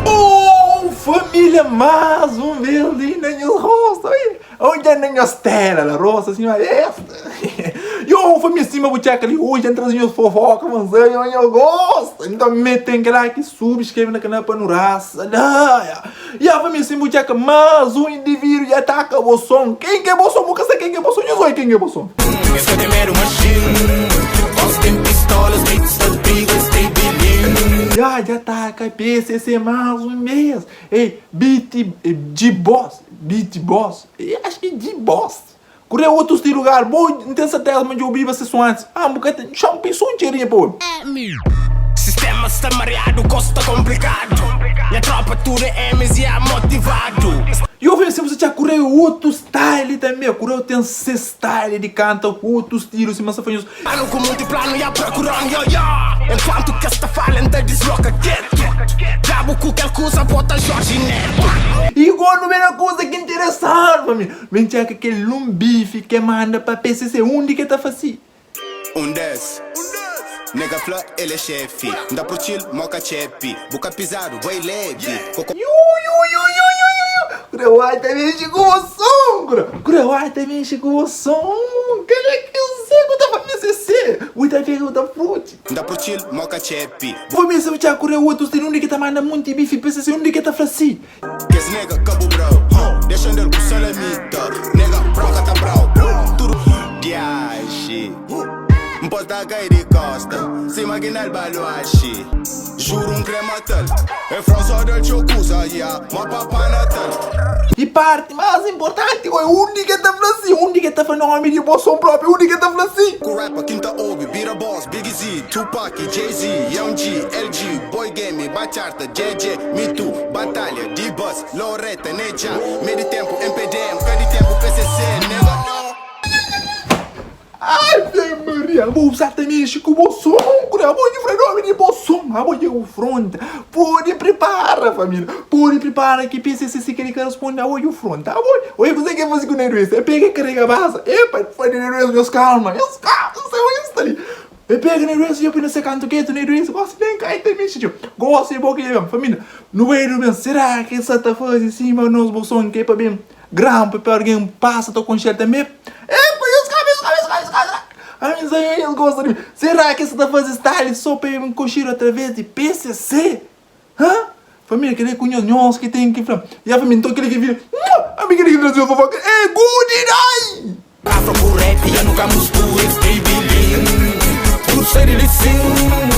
Oh família más um vez li na nhos rosto oi Odja na nhos tela la rosto sima esta Yo família sima bu txeka li hoje N traze nhos fofoka ma N sabe ma nhos gosta Nton meten kel like subscreve na kanal pa nu rasa la Ya família sima bu txeka más um indivíduo dja ataka bo son Ken ke bo son bu ka sa ken ke bo son nhos oi ken ke bo son. Es ka ten medu machine Kos ten pistolas Streets ta briga es tem bilin. Ya dja ataka PCC más um vez Ei beat G-boss beat boss Ei acho ki G-boss Kure otus ti lugar bo N ten serteza ma dja obiba se son antis Ah bu ka ten Txon pui son txerinha pa obi. Sistema sta mariadu, kos sta komplikadu Nha tropa tudu é M's ya motivadu. Yo fla si bu sa txa Kureu é otu style tanbe Kureu ten se style di kanta otu stilu sima sa fla nhos. Planu ku munti planu ya prokuran yo yo Enkuantu kes ta fala N ta disloka ketu Diabu ku kel kuza bota Jorge Neto. Igual nu ben na kuza ki interesadu pa mi Ben txeka kel un bifi ke manda pa PCC undi ke ta fasi. Un des Nigga fla el é xefi N da protxil mo ka txepi Bu ka pizadu, bai lebi Koko. Iuiuiuiuiuiu Kurawai ta mexi ku bo son kura Kurawai ta mexi ku bo son Kela ki se ku ta fla PCC Bu ta pega bu ta futi. N da protxil mo ka txepi. Bu meste txeka kura otus ten undi ki ta manda munti bifi PCC undi ki ta fla si. Kes nigga ka bu brau, huh? Dexa andal ku salamita Nigga, brau ka ta brau, Tudu diaxi N pos ta kai di kosta Sima ki nal baluaxi Juru N kre matal E flan so dal txeu kuza, yeah Ma papa natal. E parti mas importanti oi undi ke ta fla si undi ke ta fla nomi di bo son propi undi ke ta fla si. Ku rapper ki N ta obi bira boss Big Z, Tupac, Jay-Z, Young G, LG, Boy Game, Bacharta, Djedje, Me Too, Batalha, D-Bus, Loreta, Nedja, Mê di tempu, MPDM, ka di tempu, PCC, nigga, no. Ave Maria, abo sa ta mexe ku bo son, abo ki fla nomi di bo son, abo ki ufronta, pode pripara família, pode pripara ki PCC si keli ka responde, abo ki ufronta, abo, oi kuzê ki faze ku Neruês, e pega e karega baza, epa, fla di Neruês, nhos kalma, nhos kalma, nhos sabe nhos sta li. E pega na doença e poi na se kantu ketu na doença gosi ben kai ta mexi txeu gosi é bo ki dja ben família nu bai nu ben será ki sa ta fazi sima nos boson ke pa ben grampa pa algen pasa ta konxel tanbe epa nhos kaba nhos kaba nhos kaba nhos kaba ami nsa nhos gosta di mi será ki sa ta fazi style so pa ben konxedu através di PCC ha família keli é ku nhos nhos ki ten ki fla ya família nton keli ki vira ami keli ki trazi nhos fofoka é good night. Afro ku rap ya nu ka mustura es baby lin Tudu sai di li sin.